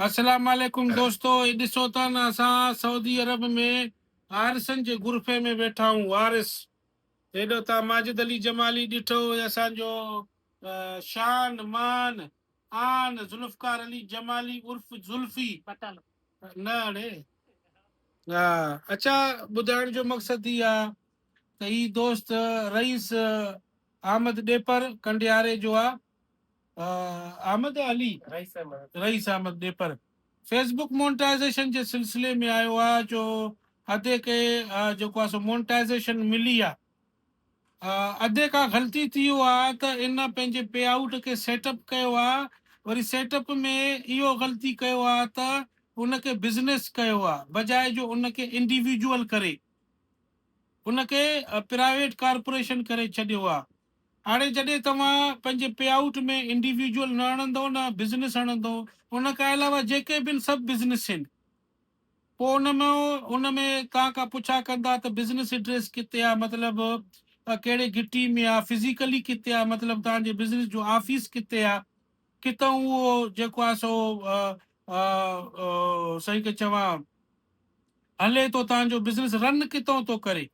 السلام عليڪم دوستو هي ڏسو ٿا نه اسان سعودي عرب ۾ وارثن جي غرفي ۾ ويٺا آهيون وارث هيڏو تان ماجد علي جمالي ڏٺو هي اسان جو شان مان آن ذوالفقار علي جمالي عرف ذلفي نه اڙي ها اڇا ٻڌائڻ جو مقصد هي آ ته هي دوست رئيس احمد ڏيپر ڪنڊياري جو آ Ahmed Ali Rais Ahmed Depar Facebook monetization جي سلسلي ۾ آيو آ جو ادي کي جيڪو آ سو مونٽائزيشن ملي آ ادي کان غلطي ٿي ويو آ ته ان پنهنجي پي آئوٽ کي سيٽ اپ ڪيو آ وري سيٽ اپ ۾ اهو غلطي ڪيو آ ته ان کي بزنس ڪيو آ بجاء جو ان کي انڊيويجوئل ڪري ان کي پرائيويٽ ڪارپوريشن ڪري ڇڏيو آ هاڻي جڏهن توهان پنهنجي پي آئوٽ ۾ انڊيويجوئل نه هڻندو نه بزنس هڻندو ان کان علاوه جيڪي به آهن سڀ بزنس آهن پوء ان ۾ ان ۾ توهان کان پڇا ڪندا ته بزنس ايڊريس ڪٿي آهي مطلب ڪهڙي گهٽي ۾ آهي فزيڪلي ڪٿي آهي مطلب توهان جي بزنس جو آفيس ڪٿي آهي ڪٿان اهو جيڪو آهي سو صحيح کي چوان هلي ٿو توهان جو بزنس رن ڪٿان ٿو ڪري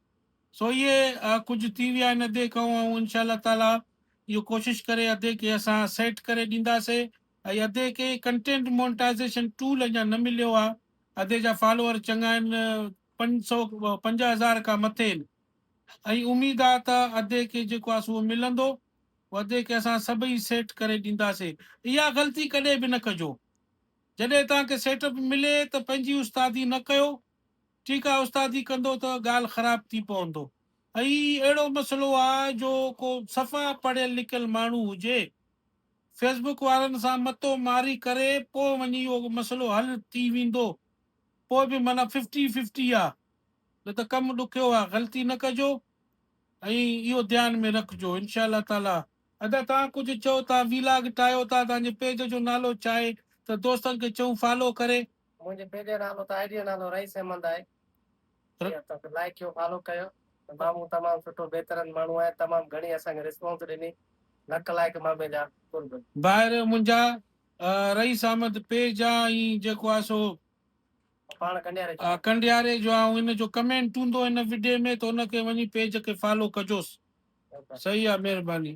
سو اهي ڪجهه ٿي ويا آهن ادي کان ۽ انشاء الله تعالي اهو ڪوشش ڪري ادي کي اسان سيٽ ڪري ڏينداسي ۽ ادي کي ڪنٽينٽ مونٽائزيشن ٽول اڃا نه مليو آهي ادي جا فالوور چڱا آهن 500 5000 کان مٿي آهن ۽ اميد آهي ته ادي کي جيڪو آهي سو اهو ملندو ادي کي اسان سڀئي سيٽ ڪري ڏينداسي اها غلطي ڪڏهن به نه ڪجو جڏهن توهان کي سيٽ اپ ملي ته پنهنجي استادي نه ڪيو ٺيڪ آ استادي ڪندو ته ڳالهه خراب ٿي پوندو. هي اهڙو مسئلو آ جو ڪو صفا پڙهيل لکيل ماڻهو هجي فيسبوڪ وارن سان متو ماري ڪري پوء وڃي اهو مسئلو حل ٿي ويندو پوء به معنيٰ ففٽي ففٽي آ نه ته ڪم ڏکيو آ غلطي نه ڪجو ۽ اهو ڌيان ۾ رکجو انشاء الله تعالي. ادا توهان ڪجهه چئو توهان ويلاگ ٺاهيو ٿا توهان جي پيج جو نالو ڇا آهي ته دوستن کي چئون فالو ڪري. منهنجي پيج جو نالو ته I D جو نالو رئيس احمد آهي جي لائيڪ ڪيو فالو ڪيو مامو تمام سٺو بهترن ماڻهو آهي تمام گهڻي اسان کي رسپانس ڏني لک لائق مامي جا قرب. ڀائر منهنجا رئيس احمد پيج آ ۽ جيڪو آ سو پاڻ ڪنڊياري جو آ. ڪنڊياري جو آ ۽ ان جو ڪمينٽ هوندو ان وڊي ۾ ته ان کي وڃي پيج کي فالو ڪجوس صحيح آ مهرباني.